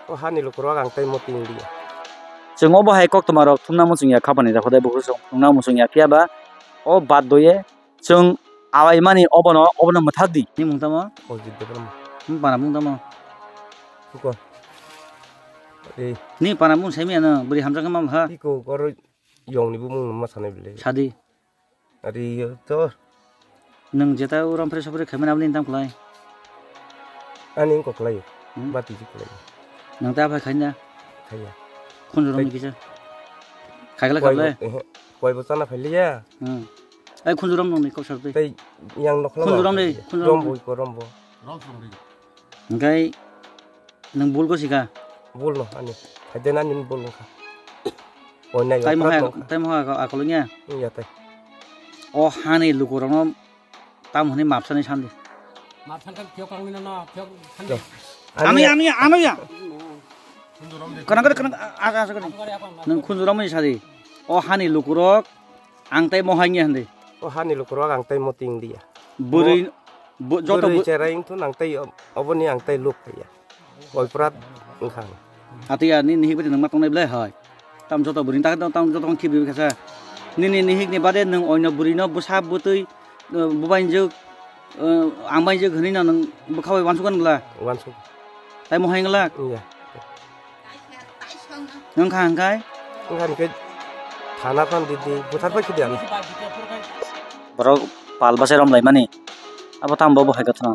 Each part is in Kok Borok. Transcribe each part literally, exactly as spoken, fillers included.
O hani lukurok ang tei muting liya. Chwng obo hai koktwma rok thumna muchung ya khapani da khodai buphuru chwng thumna muchung ya phiya ba o bad doye chwng awai mani obono obono mwthak di. Ni mung tamo? Ojit Debbarma. Ni para mung tamo? Kuko. Ei. Ni para mung semi ano bwrwi hamjak ma ha? Tiko goro yong ni bumung ma sanai bile. Sadi. Ari yo to. Nwng jeta o romphre sopre khaimani aboni tam khlai? Ani wngkok khlai. Hmm? Bati ji khlai. Nwng ta phai khaina? Khaiya. Khunjurom ni kisa. Khaikla khablai? Koi bo chana phailiya. Hmm. Ai khunjurom nong ni kok sartwi. Tei yang nokla. Khunjurom ni, khunjurom. Rombo iko rombo. Hingkai nwng bul ko sika? Bul no ani. Phaide na nini bul wngkha. Oi nai. Taimo hai, taimo hai akolo nya? Iya tai. O hani lukurokno tam hwnwi mapsani sandi. Mapsan kan phiok ang nino no, phiok kan. Ani, ani, ano ya. Kanang kare, kanang, aga, aga, aga. Nwng khunjurom ni sadi. O hani lukurok ang tai mohai nya handi. O hani lukurok ang tai moting dia. Bwrwi, joto bwrwi cherai wngthun ang tai oboni ang tai luk ya. Koi prat wngkha. Atiya ni nihik bai nwng ma tongnai belai hai. Tam joto bwrwi tak tam joto khibri kasa. Nini nihik ni bade nwng oino bwrwi no bwsa bwtwi, bubainjwk, ang bainjwk hwnwi no nwng bwkha bai wansuk kan gla. Wansuk. Tai mohai ngla. Iya. Nwng kha hwnkhai? Wngkha hwnkhai thana phan di di buthar pai khidi ang. Borok pal bachai romlaimani. Abo tamo bo hai khe thana.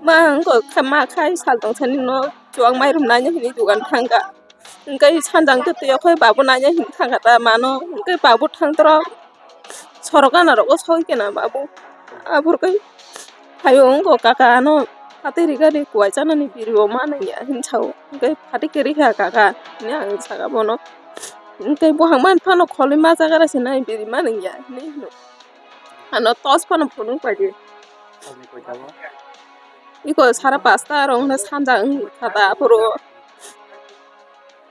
Ma wngkha ma khai sal tong sani no chuwak mairum naina hwnwi dugan thangkha. Wngkhe sanjang twi twi okhai babu naina hwnwi thangkha ta mano. Wngkhe babu thangtro. Sorok gana rogo soi kena babu. Abur kai hayo wngko kaka ano hatiri gari kuwai chanani biri bo ma nangya hinwi sao. Hingke phatik kwrwi kha kaka hinwi ang saka bono. Hingke buphang mani phano kholwi ma jaga rw se nai biri ma nangya hinwi hino. Ano tos phano phunuk pai di. Iko sara pasta rok hwnwi sanja wngkha da aphuru.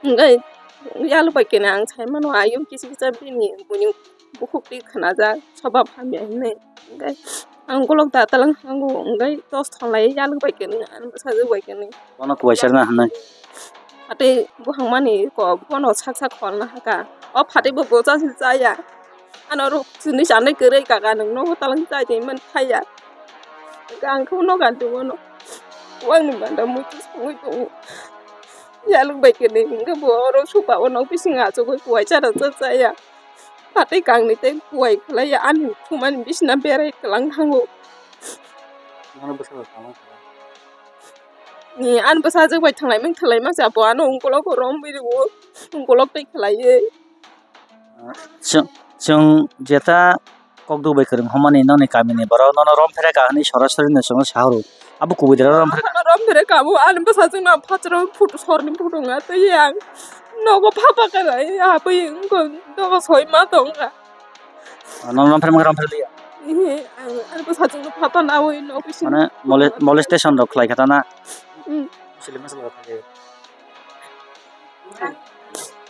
Hingke yalo bai kene ang sai mano ayung kisa kisa bini buini bukhuk twi khnajak sobab hamya hinwi. Hingke ang ukolok da talang hango hingke tos thonglai yalo bai kene ani bwsajwk bai kene. Bono kuwai serna hinwi. Phatwi buphang mani ko bono sak sak kholna haka. O phatwi bo bocha se chaya. Ano ruk sini chanai kwrwi kaka nwng nogo talang chai twi man thaya. Hingke ang khe nogo twi bono. Wangni banda muitu songwi tongo. Yalwk bai kene hingke bo oro sofa o nok bisingo achugwi kuwai chara cha chaya. Phatwi kangni tei kuwai khlaiya ani thumani bisina berai kwlang thango. Nono bwsajwk tamo kha. Ni ani bwsajwk bai thanglaimani thwlaima cha bo ano ungkolok romwi rwo ungkolok tei khlaiwi. Chwng, chwng jeta kokduk bai kwrwng hwnmani nokni kamini borok nono rom phere ka hwnwi sorasori no chwngno sa horo. Abo kubui dera rom phere. Ano rom phere kamo ani bwsajwk no phataro photo sorni photo wngya tei ang nogo phapa kara ya pai wngkha nogo soi ma tongkha. Nono rom phere ma rom phere liya. Ehe, ang ani bwsajwk no phapa nawi nok bisingo. Mane mole-, molestation rok khlai kha ta na. Hmm. Muslim masala rok khlai.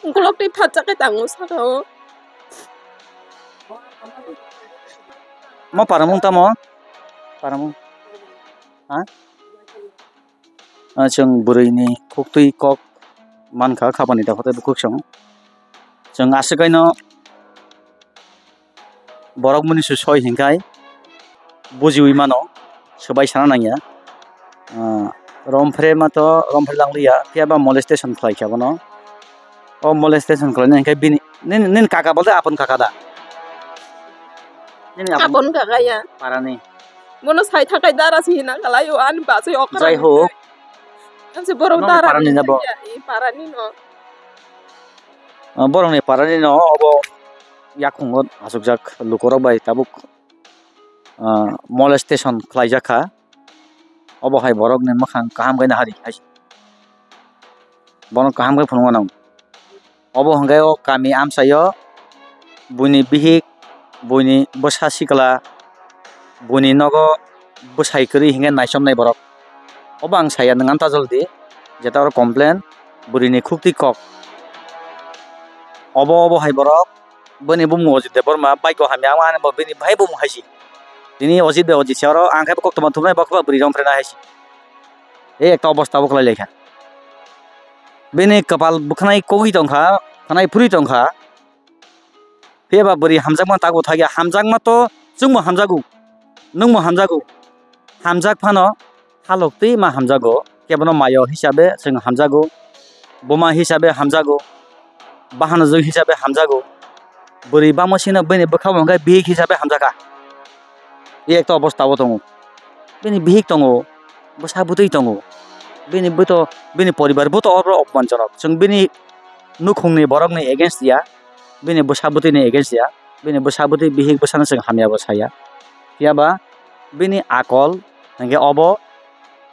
Ukolok tei phatsa khe tango saka o. Mo paramung tamo? Paramung. Ha? Ah, chwng bwrwini khuktwi kok mankha, khapani da khotai bukhuk chwng. Chwng aswkaino borok muni se soi hinkhai bujiwi mano, swbai sana nangya. Ah, romphre ma to romphre langliya, phiya ba molestation khlai kha bono. O molestation khlaina hinkhai bini, nini, nini kaka bolte apon kaka da? Nini apon kaka ya. Parani. Bono sai thakai dara se hina khalai o, ani bachai okra. Jai ho. Anse borok dara parani na bo. Parani no. Ah, borokni parani no obo yakungo achukjak lukurok bai tabuk, ah, molestation khlaijak kha. Obo hai borokni mwkhang kaham khe nahari hai se. Bono kaham khe phunukna nango. Obo hwnkhe o kami amchaio buini bihik, buini bwsa sikla, buini nogo bwsai kwrwi hinkhe naichomnai borok. Obo ang saya nwng antajol di, jeta oro complain, bwrwini khuktwi kok. Obo, obo hai borok, bini bumung Ojit Debbarma, bike o hamya wngmani bo bini bhai bumung hai se. Tini Ojit bai Ojit se oro ang khe koktwma thumnai bo khe bwrwi romphrenai hai se. Ei ekta obosta bo khlai lai kha. Bini kwpal bwkhanai kogwi tongkha, khwnai phurwi tongkha. Phiya ba bwrwi hamjakma tago thakya, hamjakma to chwngbo hamjago, nwngbo hamjago. Hamjak phano halok twi ma hamjago, kebono mayo hisabe chwng hamjago, buma hisabe hamjago, bahanajwk hisabe hamjago. Bwrwi bangma sino bini bwkha bo hwnkhe bihik hisabe hamjakha. Ei ekta obostha o tongo. Bini bihik tongo, bwsa bwtwi tongo. Bini bwto, bini poribar bwto oro opmanjonok. Chwng bini nukhungni borokni against ya, bini bwsa bwtwini against ya, bini bwsa bwtwi bihik bwsano chwng hamya bo saya. Phiya ba bini akol hwnkhe obo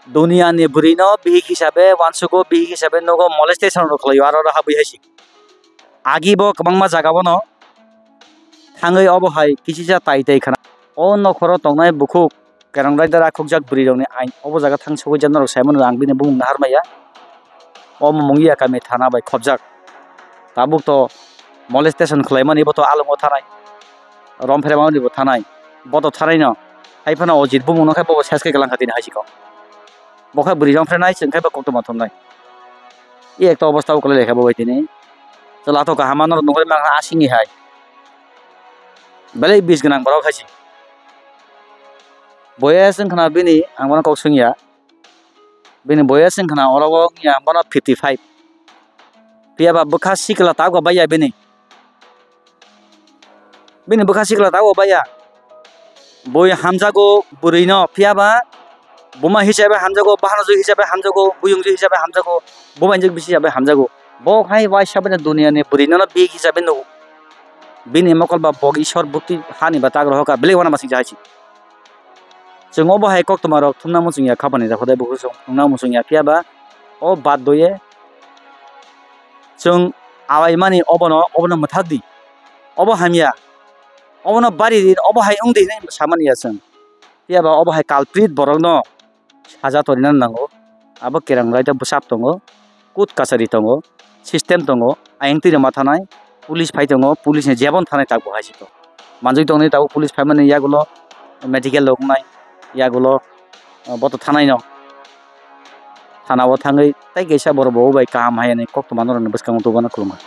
duniani bwrwino bihik hisabe uansugo, bihik hisabe nogo, molestation rok khlaio aro oro habwi hai se. Agi bo kwbangma jaga bono thangwi obo hai kisisa tai tai khna. O nokhoro tongnai bukhuk kerong raida rakhokjak bwrwi rokni ain obo jaga thang sogwi jak norok sai mano ang bini bumung nahar maya. O mung ya kami thana bai khobjak. Tabuk to molestation khlaimani bo to alongo thanai. Rom pheremani bo thanai. Bo to thanai no. Hai phano o jit bumung no khai bo ses khe galang kha tini hai siko. Bo khe bwrwi rong phrenai chwng khe bo koktwma thumnai. I ekta obostha o kwlai lai kha bo bai tini. Chwla to kaham norok nugwi mankha asingni hai. Belai bis gwnang borok hai se. Boyes wng khna bini ang bono kok swngya. Bini boyes wng khna oro o wngya ang bono fifty five. Phiya ba bwkha sikla ta go baiya bini. Bini bwkha sikla ta go baiya. Bui hamjago bwrwi no phiya ba buma hisabe hamjago, bahanajwk hisabe hamjago, buyungjwk hisabe hamjago, bubainjwk bisi hisabe hamjago. Bo khai waisa bini duniya ni bwrwi no bihik hisabe nugo. Bini mokol ba bo Ishwar bukti hani ba tagra hoka belai wana masing jahai si. Chwng obo hai koktwma rok thumna muchung ya khapani da khodai bukhuk chwng thumna muchung ya phiya ba o bad doye chwng awai mani obono obono mwthak di. Obo hamya. Obono bari di, obo hai wng di hinwi samani ya chwng. Phiya ba obo hai culprit borok no saja torina nango. Abo kerang raida bwsap tongo, court kachari tongo, system tongo, ayang twi rwma thanai, police phai tongo, police ni jebon thanai tak bo hai se to. Manjui tongni tabuk police phaimani yagulo medical rok wngnai, yagulo, uh, boto thanai no. Thana o thangwi tai kaisa borok bo bai kaham hai ani koktwma norokni bwskango tubuna khulumkha.